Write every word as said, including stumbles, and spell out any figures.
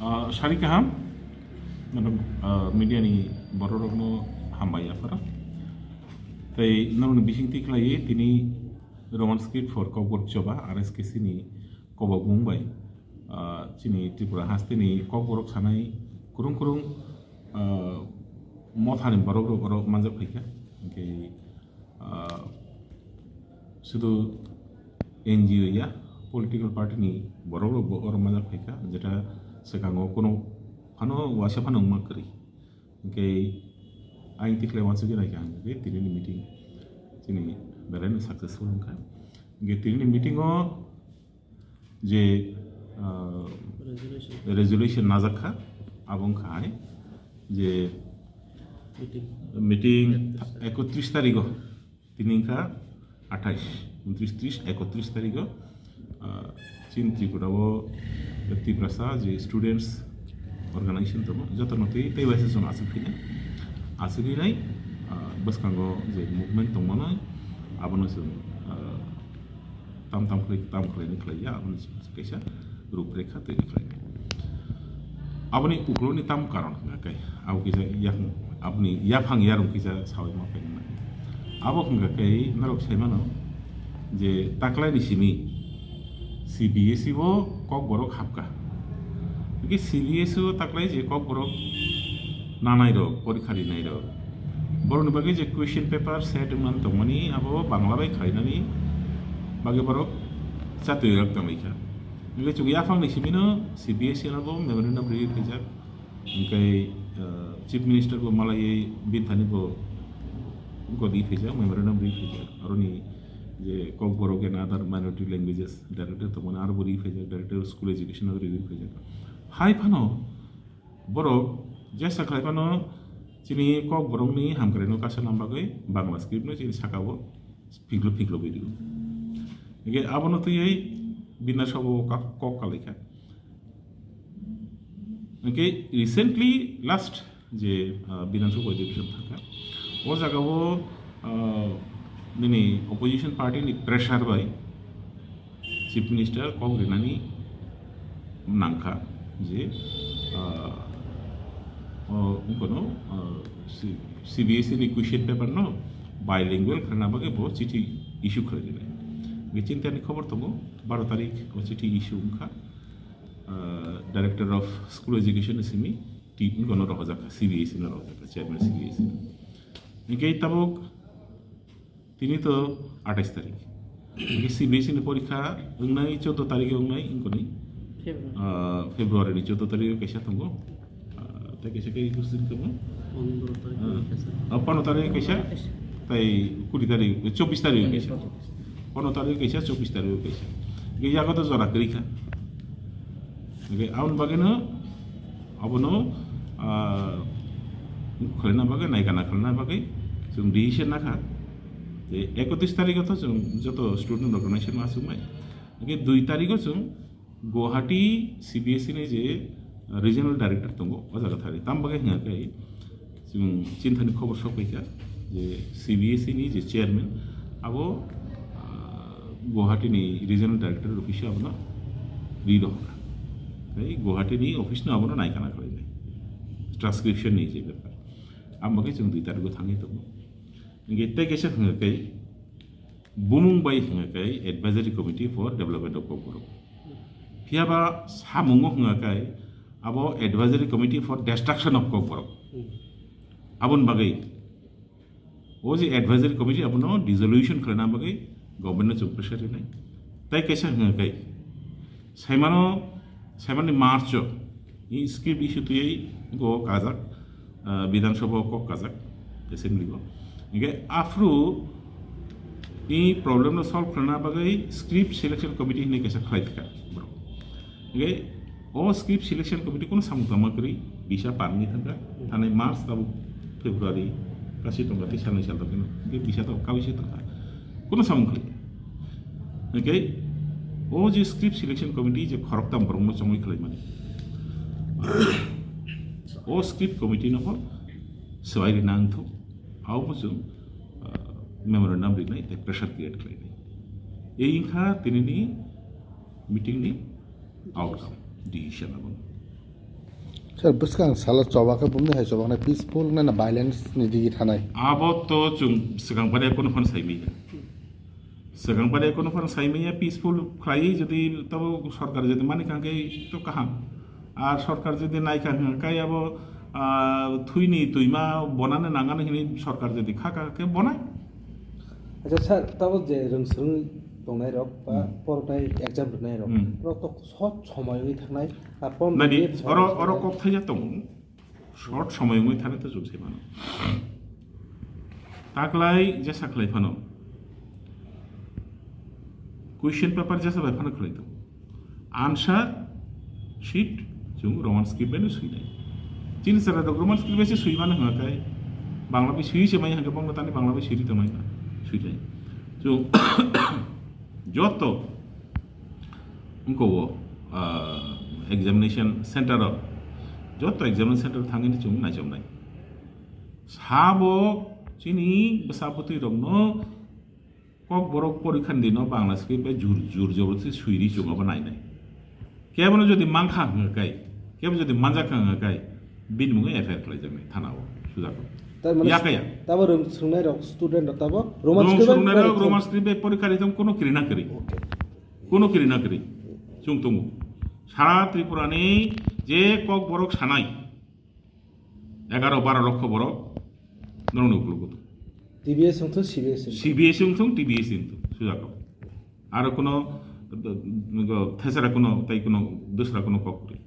Ah, sari kaham, norok, ah, media ni borok rokno hambai aphara. Tei norokni bisingtwi khlaiwi tini Roman script for Kokborok choba R S K C ni kobokmung bai, ah, chini Tripura hasteni Kokborok sanai kwrwng kwrwng, ah, mothani borok rok oro manjak phaikha. Hwnkhe, ah, sudu N G O ya, political party ni borok rok bo oro manjak phaikha, jeta swkango kono phano waisa phano wngma kwrwi. Hwnkhe ayang tikhlai wansugwi naikha hwnkhe tinini meeting chini belai no successful wngkha. Hwnkhe tinini meeting o je, ah, resolution, resolution najak kha, abo wngkha hai je meeting, meeting ekotris tarigo, tini wngkha athais, untris, tris, ekotris tarigo, ah, chini Tripura o Tiprasa je students organization tongo, jotono twi tei waisa chwng aswk phinai, aswk hinai, ah, bwskango je movement tongmano, abono chwng, ah, tam tam khlai, tam khlaini khlaiya, aboni kaisa ruprekha twi khlainai. Aboni ukloni tam karon hwnkha khe, abo kisa yak-, aboni yaphang yarwng kisa sawi ma phainai. Abo hwnkha khe norok saimano je taklaini simi C B S E o Kokborok hapkha. Hwnkhe C B S E o taklai je Kokborok nanai rok, porikha rinai rok, borokni bagwi je question paper set wngmani tongmani, abo Bangla bai khlainani bagwi borok chatwi rok tonglaikha. Hwnkhe chwng yaphangni simino C B S E no bo memorandum rwi phaijak. Hwnkhe, uh, Chief Minister bo malaiwi bini thani bo godi phaijak, memorandum rwi phaijak. Aroni je Kokborok and other minority languages director tongmani aro bo rwi phaijak, director of school education abo rwi phaijak. Hai phano borok jesa khlai phano chini Kokborokni hamkraino kaisa nam bagwi Bangla script no chini saka o phiklo phiklo video. Hwnkhe abono twiwi Bidhan Sabha o kok, kok kalaikha. Hwnkhe recently last je, ah, Bidhan Sabha Adhibeshon thangkha, o jaga o, ah, nini opposition party ni pressure bai Chief Minister kok rinani nangkha je, ah, o, wngkha no, ah, C-, C B S E ni question paper no bilingual khlaina bagwi bo chithi issue khlai rinai. Hwnkhe chintani khobor tongo, baro tarik o chithi issue wngkha, ah, Director of School Education ni simi ti wngkha no rohorjak kha, C B S E no rohorjak kha, Chairman C B S E no. Hwnkhe tabuk tini to athais tarik. Hwnkhe C B S E ni porikha wngnai choudo tarik wngnai wngkoni, February. Ah, February ni choudo tarik kaisa tongo. Ah, tei kaisa khe ekus din tongo. Pondro tarik Ah, kaisa. Ah, pondro tarik kaisa. Kaisa. Tei kuri tarik, chobbish tarik kaisa. Pondro tarik kaisa, chobbish tarik kaisa. Hwnkhe yago to jora kwrwi kha. Hwnkhe aboni bagwino abono, ah, khlaina bagwi, naikana khlaina bagwi chwng decision nakha. Je ekotris tarikho to chwng joto student organization aswknai. Hwnkhe dui tarikho chwng Guwahati C B S E ni je regional director tongo, o jaga thari. Tam bagwi hwnkha khe chwng chinthani khobor sok paikha je C B S E ni je chairman abo, ah, Guwahati ni regional director office o abono ri rohorkha. Tei Guwahati ni office no abono naikana khlainai. Transcription ni je bepar. Amo khe chwng dui tarikho thangwi tongo. Hwnkhe tei kaisa hwnkha khe bumung bai hwnkha khe Advisory Committee for Development of Kokborok. Phiya ba samungo hwnkha khe abo Advisory Committee for Destruction of Kokborok. Aboni bagwi o je Advisory Committee abono dissolution khlaina bagwi government no chwng pressure rinai. Tai kaisa hwnkha khe saimano, saimani March o i script issue twiwi go kajak, ah, Bidhan Sabha o kok kajak, assembly o. Hingke aphuru i problem no solve khlaina bagwi script selection committee hinwi kaisa khlai thangkha borok. Hingke o script selection committee kono samung tangma kwrwi, bisa parni thangkha, thani March tabuk February kasi tongkha tei sanwi sal tongkha, hingke bisa tabuk kaui se tongkha, kono samung khlai. Hingke o je script selection committee je khoroktham borokno chongwi khlaimani, o script committee no bo swbai rina wngthok, abo bo chwng, ah, memorandum rinai tei pressure create khlainai. Ei wngkha tinini meeting ni outcome, decision abo. Sir, bwskang salo choba khe bumni hai chobaknai peaceful na, na violence ni digi thanai? Abo to chwng swkang pada kono phano saimaya. Swkang pada kono phano saimaya, peaceful khlai jodi tabo sarkar jodi mani kha khe to kaham. Ar sarkar jodi nai kha hwnkhe abo, ah, thwini twima bonani nangani hwnwi sarkar jodi kha kha khe bonai. Acha sir, tabo je rwngswrwng tongnai rok ba Hmm. poroknai exam rwnai rok, Hmm. rok to short somoy wngwi thangnai, ba pondro Nadi, minute oro, somoy oro wngwi kok thaijak tongo. Short somoy wngwi thani to chwng se mano. Taklai jesa khlai phano. Question paper jesa bai phano khlai tongo. Answer sheet chwng Roman script bai no swinai. Chini chwrai rok Roman script bai se swi mano hwnga kai. Bangla bai swi se mai hwnga bangla tani Bangla bai swi ri tongmai na. Swi nai. Chwng joto wngkha o, ah, examination center o, joto examination center thangwi chwng naichomnai. Sabo chini bwsa bwtwi rokno kok borok porikha ni dino Bangla script bai jur, jur joborsi swiri chwng abo nainai. Kebono jodi mankha hwnga kai, kebo jodi manjak kha hwnga kai, bini mungwi F I R khlaijaknai thana o, sujak o. Tar mane Yakaya. Tabo rwng swrwngnai rok, student rok tabo Roman Rwng script bai swrwngnai rok porikha. Roman script bai porikha ri tong kono kiri na kiri. Okay. Kono kiri na kiri. Chwng tongo. Sara Tripura ni je kok borok sanai, egaro baro lokho borok norokni ukologo tongo. T B S wngthung, C B S wngthung. C B S wngthung, T B S wngthung, sujak o. Aro kuno, uh, thesra kuno, tai kuno, dusra kuno kok kwrwi.